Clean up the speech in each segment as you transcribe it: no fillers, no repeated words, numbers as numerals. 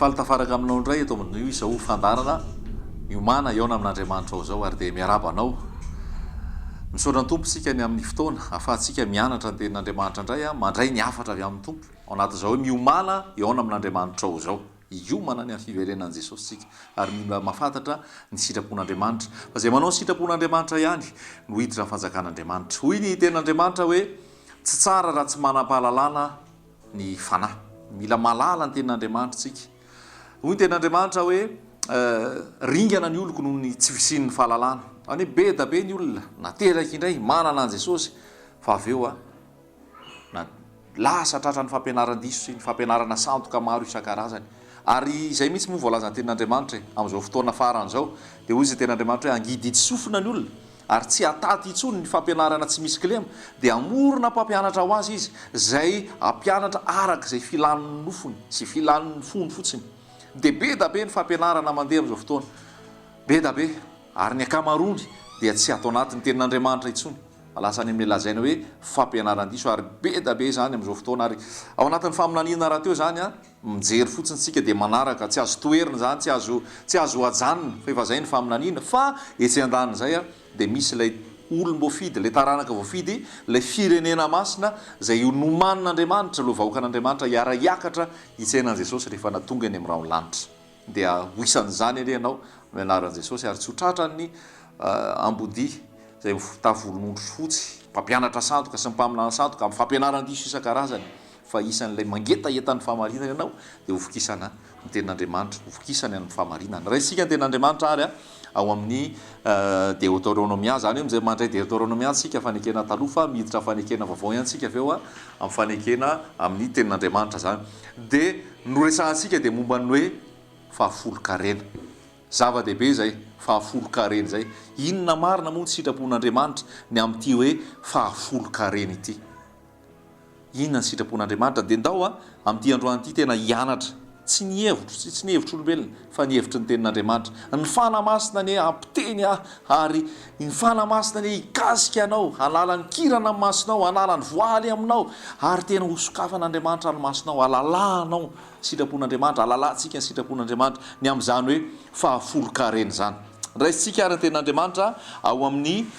faly tafaraka aminao indray eto amin'io izao fandaharana Miomàna hihaona amin'Andriamanitra ao izao ary dia miarahaba anao. Misaotra ny Tompo isika ny amin'ny fotoana ahafahantsika mianatra ny tenin'Andriamanitra indray, mandray ny hafatra avy amin'ny Tompo ao anatin'izao hoe Miomàna hihaona amin'Andriamanitra ao izao. Hiomana ny amin'ny fiverenan'i Jesosy isika ary mila mahafantatra ny sitrapon'Andriamanitra. Fa izay manao ny sitrapon'Andriamanitra ihany no hiditra ny fanjakan'Andriamanitra. Hoy ny tenin'Andriamanitra hoe, Tsy tsara raha tsy manam-pahalalana ny fanahy. Mila mahalala ny tenin'Andriamanitra isika. Hoy ny tenin'Andriamanitra hoe, Ringana ny oloko noho ny tsy fisian'ny fahalalana. Izany hoe be da be ny olona nateraka indray manana an'i Jesosy fa avy eo na lasa tratran'ny fampianaran-diso sy ny fampianarana sandoka maro isan-karazany. Ary izay mihitsy moa voalazan'ny Tenin'Andriamanitra e, amin'izao fotoana farany izao, dia hoy izy Tenin'Andriamanitra hoe hangidihidy sofina ny olona, ary tsy hataty intsony ny fampianarana tsy misy kilema, dia hamorona mpampianatra ho azy izy, izay hampianatra araka izay filan'ny nofony sy filan'ny fony fotsiny. Dia be da be ny fampianarana mandeha amin'izao fotoana, be da be, ary ny ankamaroany dia tsy ato anatin'ny Tenin'Andriamanitra intsony. Fa lasa any amin'ilay lazaina hoe fampianaran-diso ary be da be izany amin'izao fotoana ary ao anatin'ny faminaniana rahateo izany an, mijery fotsiny isika dia manaraka, tsy azo toherina izany, tsy azo tsy azo ajanona fa efa izay ny faminaniana fa etsy andanin'izay an dia misy ilay olom-boafidy, ilay taranaka voafidy, ilay firenena masina izay nomanin'Andriamanitra, ireo vahoakan'Andriamanitra hiara-hiakatra hitsena an'i Jesosy rehefa natonga eny amin'ny rahon'ny lanitra. Dia ho isan'izany anie ianao amin'ny anaran'i Jesosy ary tsy ho tratran'ny ambodia izay mitafy volon'ondry fotsy, mpampianatra sandoka sy mpaminany sandoka amin'ny fampianaran-diso isan-karazany, fa isan'ilay mangetaheta ny fahamarinana ianao dia hovokisana ny tenin'Andriamanitra, hovokisany amin'ny fahamarinana. Raisintsika ny tenin'Andriamanitra ary ao amin'ny Deoteronomia, izany hoe amin'izay mandray Deoteronomia isika fanekena taloha fa miditra fanekena vaovao ihany isika avy eo amin'ny fanekena amin'ny tenin'Andriamanitra izany. Dia ny noresahantsika dia momba ny hoe fahafolon-karena. Zava-dehibe izay fahafolon-karena izay. Inona marina moa ny sitrapon'Andriamanitra ny amin'ity hoe fahafolon-karena ity? Inona ny sitrapon'Andriamanitra? Dia ndao amin'ity androany ity tena hianatra, tsy ny hevitro sy tsy ny hevitr'olombelona fa ny hevitry ny Tenin'Andriamanitra. Ny Fanahy Masina anie hampiteny ahy ary ny Fanahy Masina anie hikasika anao, hanala ny kirana amin'ny masonao, hanala ny voaly aminao ary tena hosokafan'Andriamanitra ny masonao, halalahanao ny sitrapon'Andriamanitra, halalahantsika ny sitrapon'Andriamanitra ny amin'izany hoe fahafolon-karena izany. Raisintsika ary ny Tenin'Andriamanitra ao amin'ny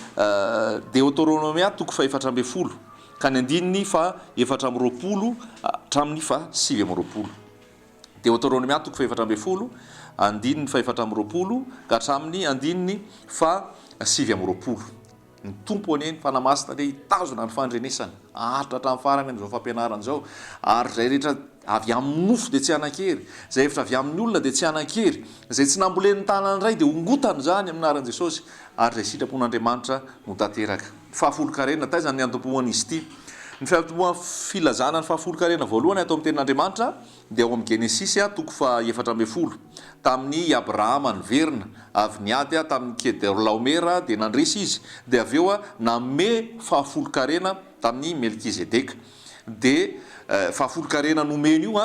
Deoteronomia toko fahefatra ambin'ny folo ka ny andininy faha-24 hatramin'ny faha-29. Deoteronomia toko faha-14, andininy faha-24 ka hatramin'ny andininy faha-29. Ny Tompo anie, ny Fanahy Masina anie hitazona ny fandrenesana haharitra hatramin'ny farany amin'izao fampianarana izao, ary izay rehetra avy amin'ny nofo dia tsy hanan-kery, izay hevitra avy amin'ny olona dia tsy hanan-kery, izay tsy nambolen'ny tanan'ny Ray dia hongotana izany amin'ny anaran'i Jesosy, ary izay sitrapon'Andriamanitra no tanteraka. Ny fahafolonkarena, taiza no niantombohan'izy ity? Ny fiantombohan'ny filazana ny fahafolonkarena voalohany ato amin'ny Tenin'Andriamanitra dia ao amin'ny Genesisy toko faha 14. Tamin'i i Abrahama niverina avy niady tamin'i Kedorlaomera dia nandresy izy, dia avy eo nanome fahafolonkarena tamin'i Melkizedeka. Dia fahafolonkarena nomeny io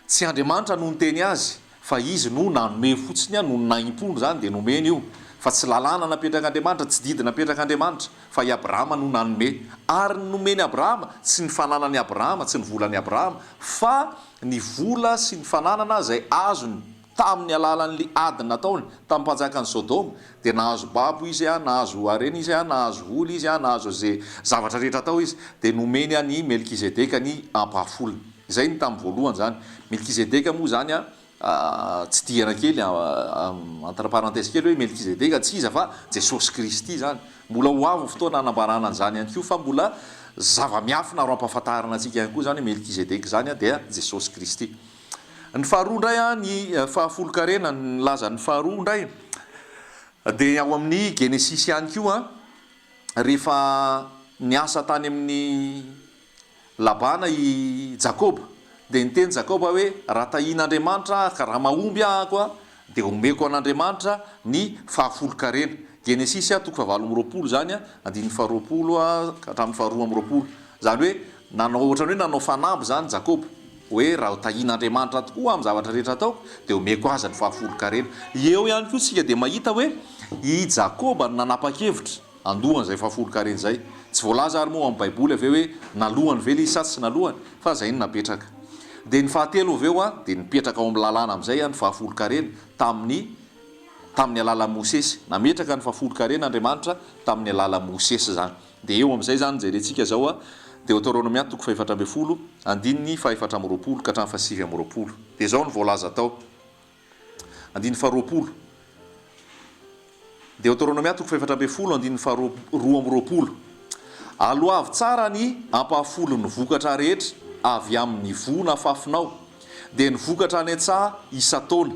tsy Andriamanitra no niteny azy fa izy no nanome fotsiny noho ny nahim-pony izany dia nomeny io, fa tsy lalàna napetrak'Andriamanitra, tsy didy napetrak'Andriamanitra. Fa i Abrahama no nanome. Ary ny nomen'i Abrahama, tsy ny fananan'i Abrahama, tsy ny volan'i Abrahama, fa ny vola sy ny fananana izay azony tamin'ny alalan'ilay ady nataony tamin'ny mpanjakan'i Sodoma, dia nahazo babo izy, nahazo harena izy, nahazo vola izy, nahazo izay zavatra rehetra tao izy, dia nomeny an'i Melkizedeka ny ampahafolony. Izay ny tamin'ny voalohany izany. Melkizedeka moa izany Tsidihana kely, entre parenthèse kely hoe Melkizedeka tsy iza fa Jesosy Kristy izany. Mbola ho avy ny fotoana hanambarana an'izany ihany koa fa mbola zava-miafina ary hampahafantarina antsika ihany koa izany hoe Melkizedeka izany dia Jesosy Kristy. Ny faharoa indray, ny fahafolon-karena, ny lazan'ny faharoa indray dia ao amin'ny Genesisy ihany koa rehefa niasa tany amin'ny Labana i Jakoba. Dia niteny Jakoba hoe, Raha tahian'Andriamanitra aho ka raha mahomby ahako, dia homeko an'Andriamanitra ny fahafolon-karena. Genesisy toko fahavalo amby roapolo izany, andininy faharoapolo ka hatramin'ny faharoa amby roapolo. Izany hoe, nanao ohatran'ny hoe nanao fanamby izany Jakoba, hoe raha tahian'Andriamanitra tokoa aho amin'ny zavatra rehetra ataoko, dia homeko azy ny fahafolon-karena. Eo ihany koa isika dia mahita hoe i Jakoba no nanapa-kevitra. Andohany izay fahafolon-karena izay. Tsy voalaza ary moa ao amin'ny Baiboly avy eo hoe nalohany ve ilay izy sa tsy nalohany, fa izay no napetraka. Dia ny fahatelo avy eo dia nipetraka ao amin'ny lalàna amin'izay ny fahafolonkarena tamin'ny tamin'ny alalan'i Mosesy. Nametraka ny fahafolonkarena Andriamanitra tamin'ny alalan'i Mosesy izany. Dia eo amin'izay izany jerentsika izao Deoteronomia toko fahefatra ambin'ny folo andininy faha-24 ka hatramin'ny faha-29. Dia izao no voalaza tao. Andininy faharoapolo. Deoteronomia toko fahefatra ambin'ny folo andininy faharoa amby roapolo. Aloavy tsara ny ampahafolon'ny vokatra rehetra avy amin'ny voa nafafinao, dia ny vokatra any an-tsaha isan-taona.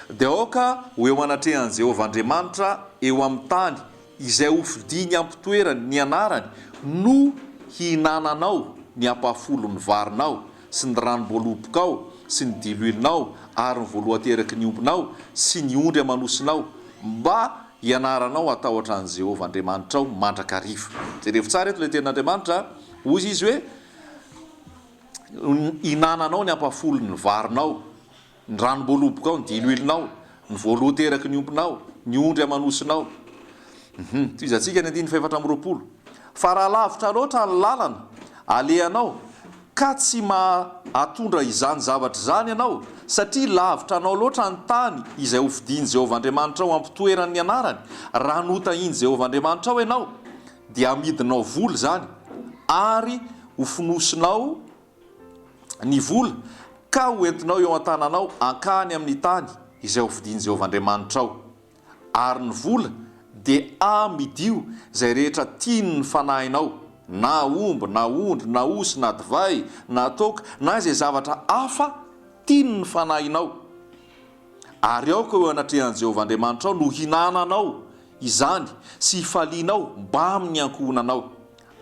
Dia aoka ho eo anatrehan'i Jehovah Andriamanitra eo amin'ny tany izay hofidiny hampitoerany ny anarany no hihinananao ny ampahafolon'ny varinao sy ny ranom-boalobokao sy ny diloilonao ary ny voalohan-teraky ny ombinao sy ny ondry aman'osinao, mba hianaranao hatahotra an'i Jehovah Andriamanitrao mandrakariva. Jerevo tsara eto ilay tenin'Andriamanitra, hoy izy hoe, Hinananao ny ampahafolon'ny varinao. Ny ranom-boalobokao, ny diloilonao, ny voalohan-teraky ny ompinao, ny ondry aman'osinao. Hum. Tohizantsika ny andininy fahefatra amby roapolo. Fa raha lavitra loatra ny lalana alehanao, ka tsy mahatondra izany zavatra izany ianao, satria lavitra anao loatra ny tany izay hofidin'i Jehovah Andriamanitrao hampitoerany ny anarany, raha notahin'i Jehovah Andriamanitrao ianao, dia hamidinao vola izany, ary hofonosinao ny vola ka ho entinao eo an-tananao hankany amin'ny tany izay hofidin'i Jehovah Andriamanitrao. Ary ny vola dia amidio izay rehetra tian'ny fanahinao, na omby, na ondry, na osy, na divay, na toaka, na izay zavatra hafa tian'ny fanahinao. Ary aoka eo anatrehan'i Jehovah Andriamanitrao no hinananao izany sy hifalianao mbamin'ny ankohonanao.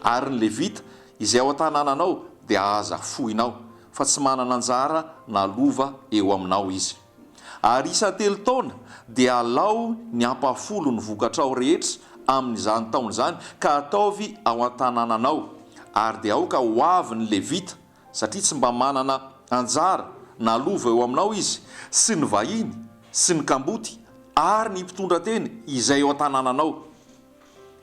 Ary ny Levita, izay ao an-tanànanao, dia aza foinao, fa tsy manana anjara na lova eo aminao izy. Ary isan-telo taona dia alao ny ampahafolon'ny vokatrao rehetra amin'izany taona izany, ka ataovy ao an-tanànanao, ary dia aoka ho avy ny Levita, satria tsy mba manana anjara na lova eo aminao izy, sy ny vahiny, sy ny kamboty, ary ny mpitondra-teny izay eo an-tanànanao.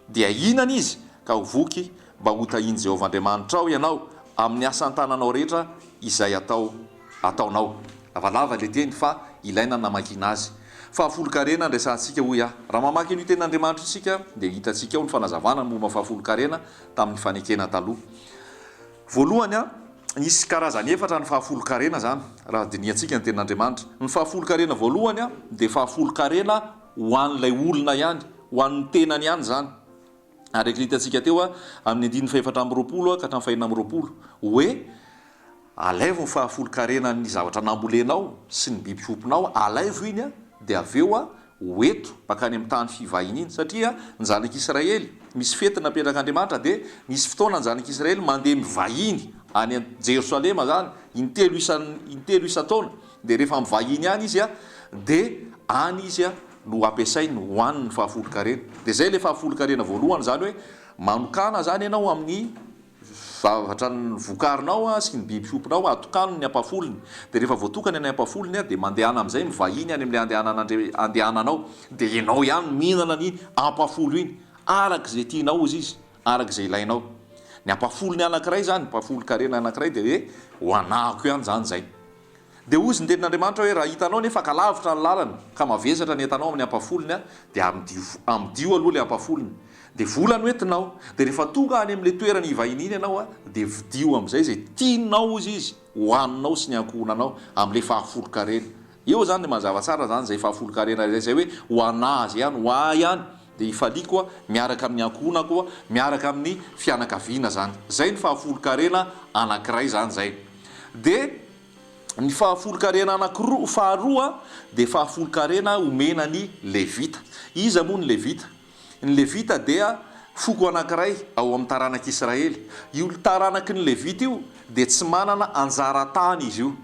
Dia hihinana izy ka ho voky mba hotahian'i Jehovah Andriamanitrao ianao amin'ny asan-tananao rehetra izay atao ataonao. Lavalava ilay teny fa ilaina ny namakiana azy. Fahafolonkarena no resahantsika hoy aho. Raha mamaky an'io tenin'Andriamanitra io isika dia hitantsika ao ny fanazavana ny momba ny fahafolonkarena tamin'ny fanekena taloha. Voalohany, nisy karazany efatra ny fahafolonkarena izany raha dinihantsika ny tenin'Andriamanitra. Ny fahafolonkarena voalohany dia fahafolonkarena ho an'ilay olona ihany. Ho an'ny tenany ihany izany. Araka ny hitantsika teo amin'ny andininy fahefatra amby roapolo ka hatramin'ny fahenina amby roapolo, hoe alaivo ny fahafolon-karenan'ny zavatra nambolenao sy ny biby fiompinao, alaivo iny dia avy eo hoento mankany amin'ny tany fivahiniana. Satria ny zanak'Israely, misy fety napetrak'Andriamanitra dia misy fotoana ny zanak'Israely mandeha mivahiny any Jerosalema izany, intelo isan- intelo isan-taona. Dia rehefa mivahiny any izy dia any izy no ampiasainy ho an'ny fahafolonkarena. Dia izay ilay fahafolonkarena voalohany izany hoe manokàna izany ianao amin'ny zavatra vokarinao sy ny biby fiompinao, atokano ny ampahafolony. Dia rehefa voatokana ny ampahafolony dia mandehana amin'izay mivahiny any amin'ilay andehanan'Andria- andehananao. Dia ianao ihany no mihinana an'iny ampahafolo iny, araka izay tianao hozy izy, araka izay ilainao. Ny ampahafolony anankiray izany, ampahafolon-karena anankiray dia hoe ho anahako ihany izany izay. Dia hozy ny tenin'Andriamanitra hoe, Raha hitanao nefa ka lavitra ny lalana, ka mavesatra ny entanao amin'ny ampahafolony, dia amidio, amidio aloha ilay ampahafolony. Dia vola no entinao. Dia rehefa tonga any amin'ilay toerana hivahiniana ianao, dia vidio amin'izay izay tianao, hozy izy, hohaninao sy ny ankohonanao, amin'ilay fahafolon-karena. Eo izany dia mazava tsara izany izay fahafolon-karena izay, izay hoe ho an'azy ihany, ho ahy ihany, dia hifaliako miaraka amin'ny ankohonako, miaraka amin'ny fianakaviana izany. Izay ny fahafolon-karena anankiray izany izay. Dia ny fahafolon-karena anankiroa, faharoa dia fahafolon-karena omena ny Levita. Iza moa ny Levita? Ny Levita dia foko anankiray ao amin'ny taranak'Israely. Io taranaky ny Levita io dia tsy manana anjara tany izy io.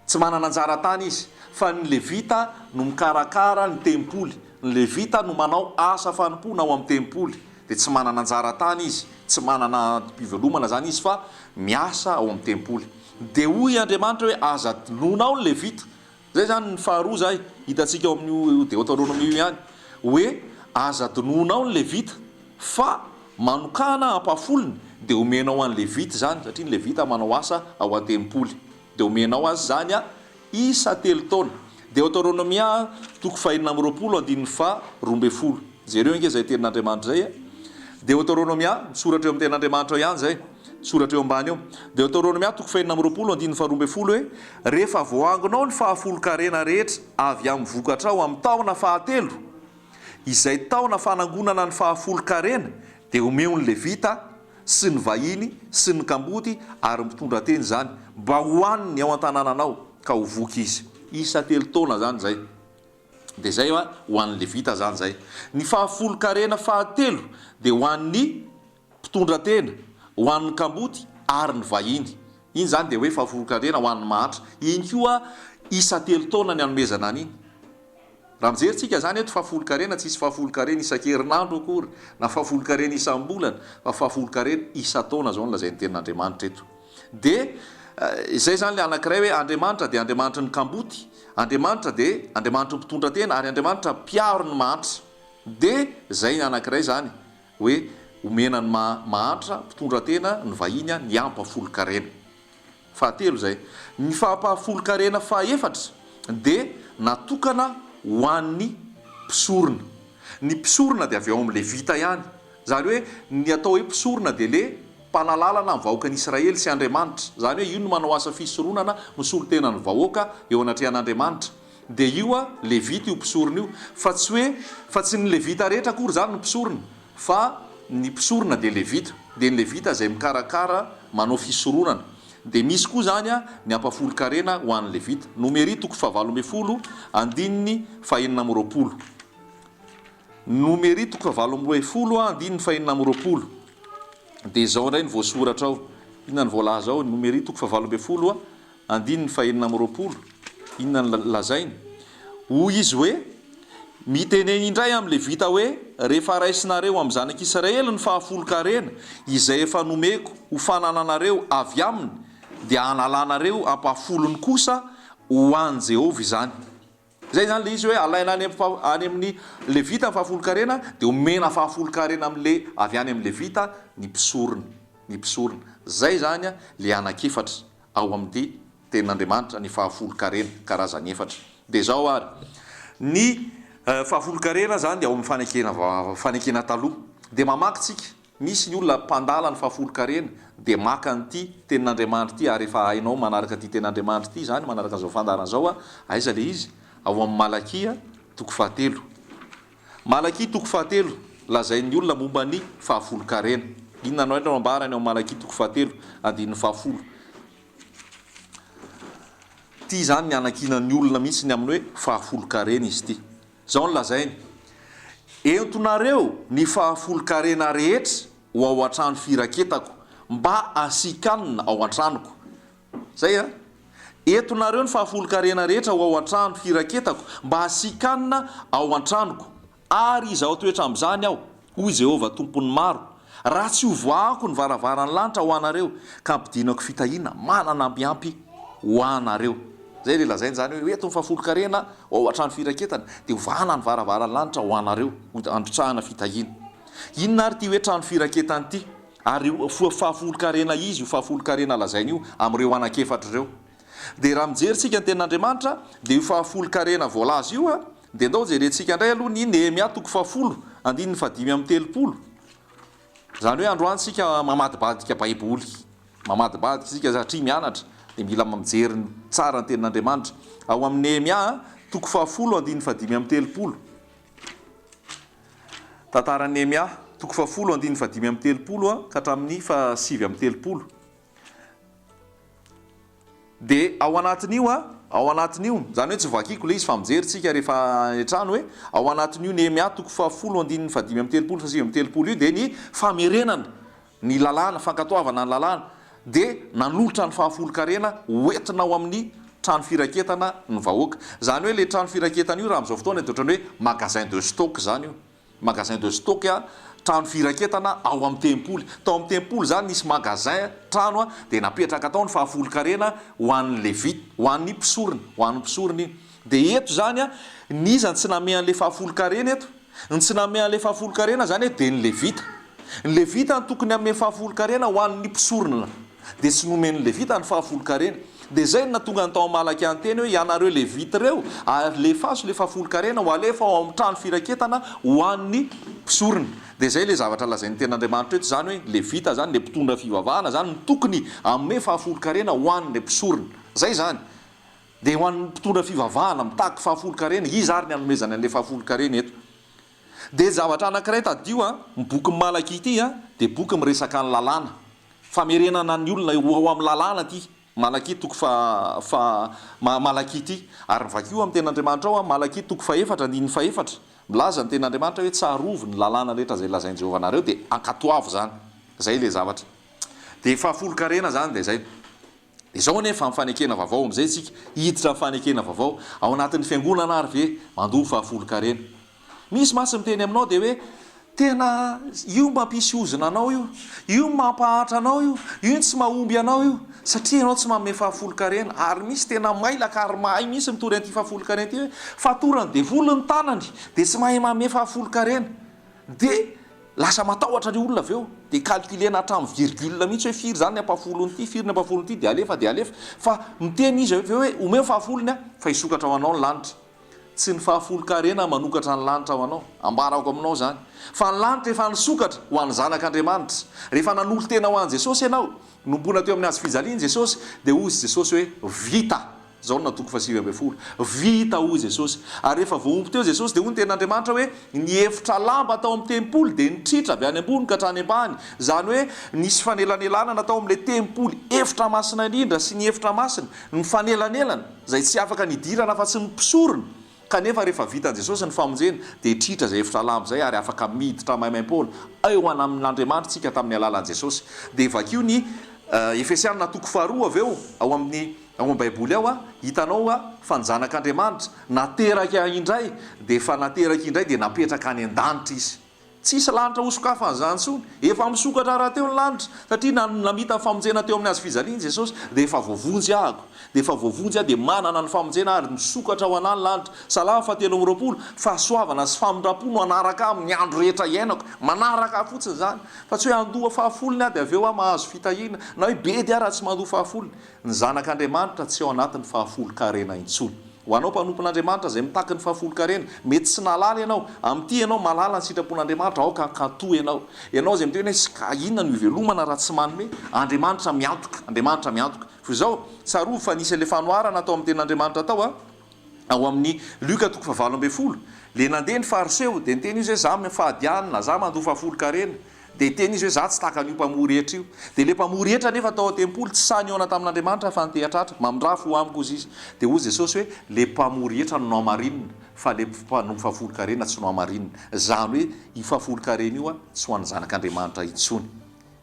Tsy manana anjara tany izy, fa ny Levita no mikarakara ny tempoly. Ny Levita no manao asa fanompoana ao amin'ny tempoly. Dia tsy manana anjara tany izy, tsy manana antom-pivelomana izany izy fa miasa ao amin'ny tempoly. Dia hoy Andriamanitra hoe, Aza adinoinao ny Levita. Izay izany ny faharoa izay hitantsika ao amin'io Deoteronomio io ihany, hoe aza adinoinao ny Levita fa manokàna ampahafolony dia omenao an'ny Levita izany, satria ny Levita manao asa ao an-tempoly. Dia omenao azy izany isa-telo taona. Deoteronomia toko fahenina amby 20 andininy faha 12. Jereo ange izay tenin'Andriamanitra izay e. Deoteronomia, misoratra eo amin'ny tenin'Andriamanitra ao ihany izay. Misoratra eo ambany eo. Deoteronomia toko fahenina amby 20 andininy faha 12 hoe, Rehefa voaangonao ny fahafolon-karena rehetra avy amin'ny vokatrao amin'ny taona fahatelo, izay taona fanangonana ny fahafolon-karena, dia omeo ny Levita sy ny vahiny sy ny kamboty ary ny mpitondra teny izany, mba hohaniny ao an-tanànanao, ka ho voky izy. Isa-telo taona izany izay. Dia izay ho an'ny Levita izany izay. Ny fahafolon-karena fahatelo dia ho an'ny mpitondra tena, ho an'ny kamboty ary ny vahiny. Iny izany dia hoe fahafolon-karena ho an'ny mahantra. Iny koa isa-telo taona ny anomezana an'iny. Raha mijery tsika izany eto fahafolon-karena, tsisy fahafolon-karena isan-kerinandro akory, na fahafolon-karena isam-bolana, fa fahafolon-karena isan-taona izao no lazain'ny tenin'Andriamanitra eto. Dia izay izany ilay anankiray hoe Andriamanitra dia Andriamanitry ny kamboty, Andriamanitra dia Andriamanitry ny mpitondra tena ary Andriamanitra mpiaro ny mahantra. Dia izay ny anankiray izany hoe omena ny mahantra, mpitondra tena, ny vahiny, ny ampahafolon-karena. Fahatelo izay. Ny fahampahafolon-karena fahefatra dia natokana ho an'ny mpisorona. Ny mpisorona dia avy ao amin'ny Levita ihany. Izany hoe ny atao hoe mpisorona dia le mpanalalana ny vahoakan'Israely sy Andriamanitra. Izany hoe io no manao asa fisoronana misolo tena ny vahoaka eo anatrehan'Andriamanitra. Dia io Levita io mpisorona io. Fa tsy hoe, fa tsy ny Levita rehetra akory izany no mpisorona. Fa ny mpisorona dia Levita. Dia ny Levita izay mikarakara manao fisoronana. Dia misy koa izany ny ampahafolon-karena ho an'ny Levita. Nomery toko fahavalo ambin'ny folo andininy fahenina amby 20. Nomery toko fahavalo ambin'ny folo andininy fahenina amby 20. Dia izao indray no voasoratra ao. Inona no voalaza ao? Nomery toko fahavalo ambin'ny folo Andininy fahenina amby 20, inona no lazainy? Hoy izy hoe, Mitenena indray amin'ny Levita hoe, 'Rehefa raisinareo amin'ny zanak'Israely ny fahafolon-karena, izay efa nomeko ho fanananareo avy aminy, dia hanalanareo ampahafolony kosa ho an'i Jehovah izany. Izay izany ilay izy hoe alaina any any amin'ny Levita ny fahafolon-karena, dia omena fahafolon-karena amin'ilay avy any amin'ny Levita ny mpisorona. Ny mpisorona. Izay izany ilay anankiefatra ao amin'ity Tenin'Andriamanitra, ny fahafolon-karena, karazany efatra. Dia izao ary, ny fahafolon-karena izany dia ao amin'ny fanekena fanekena taloha. Dia mamaky tsika. Misy ny olona mpandala ny fahafolon-karena dia maka an'ity tenin'Andriamanitra ity ary efa hainao manaraka ity tenin'Andriamanitra ity izany, manaraka an'izao fandaharana izao a, aiza ilay izy? Ao amin'ny Malakia toko fahatelo. Malakia toko fahatelo, lazain'ny olona momba ny fahafolon-karena. Inona no hainao ambarany ao Malakia toko fahatelo, andininy fahafolo? Ity izany ny anankinan'ny olona mihitsy ny amin'ny hoe fahafolon-karena izy ity. Izao no lazainy, Entonareo ny fahafolon-karena rehetra ho ao an-trano firaketako, mba hasian-kanina ao an-tranoko. Izay an! Entonareo ny fahafolon-karena rehetra ho ao an-trano firaketako, mba hasian-kanina ao an-tranoko. Ary izao toetra amin'izany aho, hoy Jehovah Tompon'ny maro, raha tsy hovoahako ny varavaran'ny lanitra ho anareo, ka hampidinako fitahiana manana ambiampy ho anareo. Izay ilay lazainy izany hoe, eto ny fahafolon-karena ao an-trano firaketana, dia hovahana ny varavaran'ny lanitra ho anareo, handrotsahana fitahiana. Inona ary ity hoe trano firaketana ity? Ary io fahafolon-karena izy io fahafolon-karena lazainy io amin'ireo anankiefatra ireo. Dia raha mijery isika ny tenin'Andriamanitra, dia io fahafolon-karena voalaza io, dia ndao jerentsika indray aloha ny Nehemia toko fahafolo, andininy fahadimy amby 30. Izany hoe androany isika mamadibadika Baiboly. Mamadibadika isika satria mianatra dia mila mijery tsara ny tenin'Andriamanitra. Ao amin'ny Nehemia toko fahafolo andininy fahadimy amby 30. Tantaran'i Nehemia toko fahafolo andininy fahadimy amby 30 ka hatramin'ny fahasivy amby 30. Dia ao anatin'io an, ao anatin'io, izany hoe tsy vakiko ilay izy fa mijery tsika rehefa any an-trano hoe, ao anatin'io Nehemia toko fahafolo andininy fahadimy amby 30 fahasivy amby 30 io dia ny famerenana ny lalàna, fankatoavana ny lalàna, dia nanolotra ny fahafolon-karena ho entina ao amin'ny trano firaketana ny vahoaka. Izany hoe ilay trano firaketana io raha amin'izao fotoana dia ohatran'ny hoe magasin de stock izany io. Magasin de stock, trano firaketana ao amin'ny tempoly. Tao amin'ny tempoly izany nisy magasin, trano, dia napetraka tao ny fahafolon-karena ho an'ny Levita, ho an'ny mpisorona, ho an'ny mpisorona iny. Dia eto izany, n'iza no tsy namehy an'ilay fahafolon-karena eto? Ny tsy namehy an'ilay fahafolon-karena izany eto dia ny Levita. Ny Levita no tokony hamehy fahafolon-karena ho an'ny mpisorona. Dia tsy nomen'ny Levita ny fahafolon-karena. Dia izay no nahatonga ny tao Malakia niteny hoe, Ianareo Levita ireo, alefaso ilay fahafolonkarena ho alefa ao amin'ny trano firaketana ho an'ny mpisorona. Dia izay ilay zavatra lazain'ny Tenin'Andriamanitra eto izany hoe, Levita izany, ilay mpitondra fivavahana izany no tokony hanome fahafolonkarena ho an'ilay mpisorona. Izay izany. Dia ho an'ny mpitondra fivavahana mitaky fahafolonkarena, iza ary ny hanomezany an'ilay fahafolonkarena eto? Dia zavatra anankiray tadidio an, ny bokin'i Malakia ity an, dia boky miresaka ny lalàna. Famerenana ny olona ho ao amin'ny lalàna ity Malakia toko faha faha Malakia ity. Ary vakio amin'ny tenin'Andriamanitra ao an, Malakia toko fahefatra andininy fahefatra. Milaza ny tenin'Andriamanitra hoe tsarovy ny lalàna rehetra izay lazain'i Jehovah anareo dia ankatoavo izany. Izay ilay zavatra. Dia fahafolonkarena izany dia izay. Izao anefa amin'ny fanekena vaovao amin'izay isika hiditra amin'ny fanekena vaovao. Ao anatin'ny fiangonana ary ve mandoa fahafolonkarena? Misy mantsy miteny aminao dia hoe tena io mampisy ozona anao io, io mampahantra anao io, io tsy mahomby anao io satria ianao tsy manome fahafolonkarena. Ary misy tena mailaka ary mahay mihitsy mitory an'ity fahafolonkarena ity hoe fatoran'ny devoly ny tanany dia tsy mahay manome fahafolonkarena. Dia lasa matahotra ilay olona avy eo, dia calculer-na hatramin'ny virgule mihitsy hoe firy izany ny ampahafolon'ity, firy ny ampahafolon'ity, dia alefa dia alefa. Fa miteny izy avy eo hoe omeo fahafolony aho fa hisokatra ho anao ny lanitra. Tsy ny fahafolon-karena manokatra ny lanitra ho anao, ambarako aminao izany, fa ny lanitra efa nisokatra ho an'ny zanak'Andriamanitra. Rehefa nanolo-tena ho an'i Jesosy ianao, nombona teo amin'ny hazo fijaliana Jesosy, dia hozy Jesosy hoe, Vita! Jaona toko faha-19. Vita hoy Jesosy. Ary rehefa voahombo teo Jesosy dia hoy ny tenin'Andriamanitra hoe, Ny efitra lamba tao amin'ny tempoly dia nitritra avy any ambony ka hatrany ambany. Izany hoe nisy fanelanelanana tao amin'ilay tempoly, efitra masina indrindra sy ny efitra masina, ny fanelanelana izay tsy afaka nidirana afa-tsy ny mpisorona. Kanefa rehefa vitan'i Jesosy ny famonjena dia tritra izay efitra lamba izay ary afaka miditra maimaimpoana eo amin'Andriamanitra isika tamin'ny alalan'i Jesosy. Dia vakio ny Efesiana toko faharoa avy eo ao amin'ny Ao amin'ny Baiboly ao, hitanao fa ny Zanak'Andriamanitra, nateraka indray, dia efa nateraka indray dia napetraka any an-danitra Izy. Tsisy lanitra hosokafana izany intsony. Efa misokatra rahateo ny lanitra, satria namita ny famonjena teo amin'ny hazo fijaliana Jesosy, dia efa voavonjy ahako. Dia efa voavonjy aho, dia manana ny famonjena ary misokatra ho anah ny lanitra. Salamo fahatelo amby 20, Fahasoavana sy famindram-po no hanaraka ahy amin'ny andro rehetra iainako. Manaraka ahy fotsiny izany. Fa tsy hoe handoa fahafolony aho dia avy eo aho mahazo fitahiana, na hoe bedy aho raha tsy mandoa fahafolony. Ny zanak'Andriamanitra tsy ao anatin'ny fahafolon-karena intsony. Ho anao mpanompon'Andriamanitra izay mitaky ny fahafolon-karena, mety tsy nahalala ianao, amin'ity ianao mahalala ny sitrapon'Andriamanitra, aoka hankatò ianao. Ianao izay miteny hoe, ka inona no ivelomana raha tsy manome? Andriamanitra miantoka, Andriamanitra miantoka. Fa izao, tsarovy fa nisy an'ilay fanoharana tao amin'ny tenin'Andriamanitra tao an, ao amin'ny Lioka toko fahavalo ambinifolo, ilay nandeha ny Fariseo, dia niteny izy hoe, za mifady hanina, za mandoa fahafolon-karena. Dia niteny izy hoe, Izaho tsy tahaka an'io mpamory hetra io. Dia ilay mpamory hetra anefa tao an-tempoly tsy sahy nihaona tamin'Andriamanitra fa niteha-tratra. Mamindrà fo amiko, hozy izy. Dia hoy Jesosy hoe, Ilay mpamory hetra no nohamarinina, fa ilay mpanompo fahafolonkarena tsy nohamarinina. Izany hoe, io fahafolonkarena io tsy ho an'ny zanak'Andriamanitra intsony.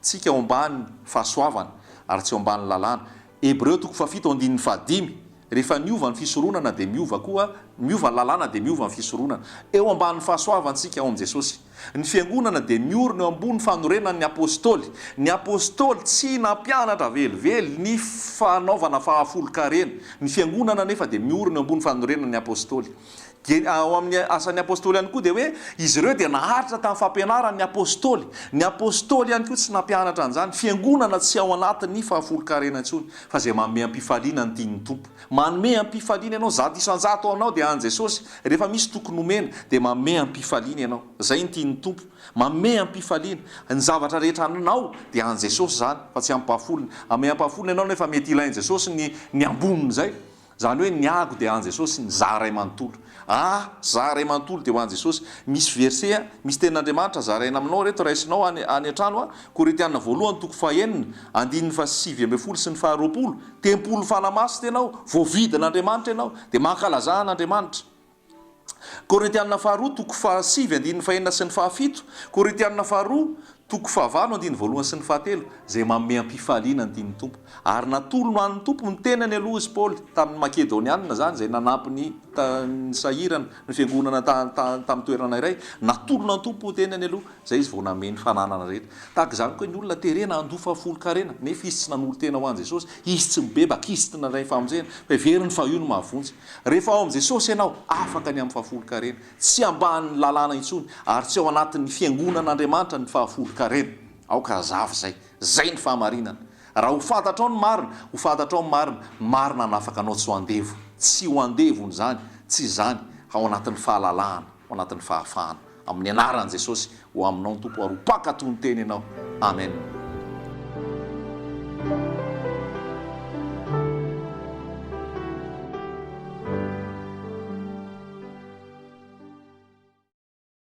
Tsika ao ambany fahasoavana ary tsy ao ambany lalàna. Hebreo toko fahafito andininy fahadimy. Rehefa niova ny fisoronana dia miova koa, miova ny lalàna dia miova ny fisoronana. Eo ambanin'ny fahasoavantsika ao amin'i Jesosy. Ny fiangonana dia miorina eo ambony fanorenan'ny Apostoly. Ny Apostoly tsy nampianatra velively ny fanaovana fahafolon-karena. Ny fiangonana anefa dia miorina eo ambony fanorenan'ny Apostoly. Dia ao amin'ny Asan'ny Apostoly ihany koa dia hoe izy ireo dia naharitra tamin'ny fampianaran'ny Apostoly. Ny Apostoly ihany koa tsy nampianatra an'izany. Fiangonana tsy ao anatin'ny fahafolon-karena intsony fa izay manome am-pifaliana ny tian'ny Tompo. Manome am-pifaliana ianao, 100% ao anao dia an'i Jesosy. Rehefa misy tokony homena dia manome am-pifaliana ianao. Izay ny tian'ny Tompo. Manome am-pifaliana. Ny zavatra rehetra anao dia an'i Jesosy izany fa tsy ampahafolony. Ame ampahafolony ianao nefa mety ilain'i Jesosy ny ny ambonin'izay. Izany hoe ny ago dia an'i Jesosy, ny za ray manontolo. Ah, za ray manontolo dia ho an'i Jesosy. Misy verset a, misy tenin'Andriamanitra zaraina aminao reto, raisinao any any an-trano a, Korintiana voalohany toko fahenina, andininy faha-19 sy ny faharoapolo, tempolin'ny Fanahy Masina ianao, voavidin'Andriamanitra ianao, dia mankalazà an'Andriamanitra. Korintiana faharoa toko fahasivy andininy fahenina sy ny fahafito, Korintiana faharoa toko fahavalo andininy voalohany sy ny fahatelo, izay manome am-pifaliana ny tian'ny Tompo. Ary natolony ho an'ny Tompo ny tenany aloha izy Paoly, tamin'ny Makedoniana izany, izay nanampy ny ny sahirana, ny fiangonana ta ta tamin'ny toerana iray, natolony an'ny Tompo ny tenany aloha, izay izy vao namehy ny fananana rehetra. Tahaka izany koa ny olona terena handoa fahafolon-karena, nefa izy tsy nanolo-tena ho an'i Jesosy, izy tsy mibebaka, izy tsy nandray ny famonjena, fa heveriny fa io no mahavonjy. Rehefa ao amin'i Jesosy ianao, afaka ny amin'ny fahafolon-karena. Tsy ambanin'ny lalàna intsony, ary tsy ao anatin'ny fiangonan'Andriamanitra ny fahafolon-karena. Aoka hazava izay. Izay ny fahamarinana. Raha ho fantatrao ny marina, ho fantatrao ny marina, ny marina hanafaka anao tsy ho andevo. Tsy ho andevon'izany, tsy izany, ao anatin'ny fahalalahana, ao anatin'ny fahafahana. Amin'ny anaran'i Jesosy, ho aminao ny Tompo ary ho mpankatò ny teny ianao. Amen.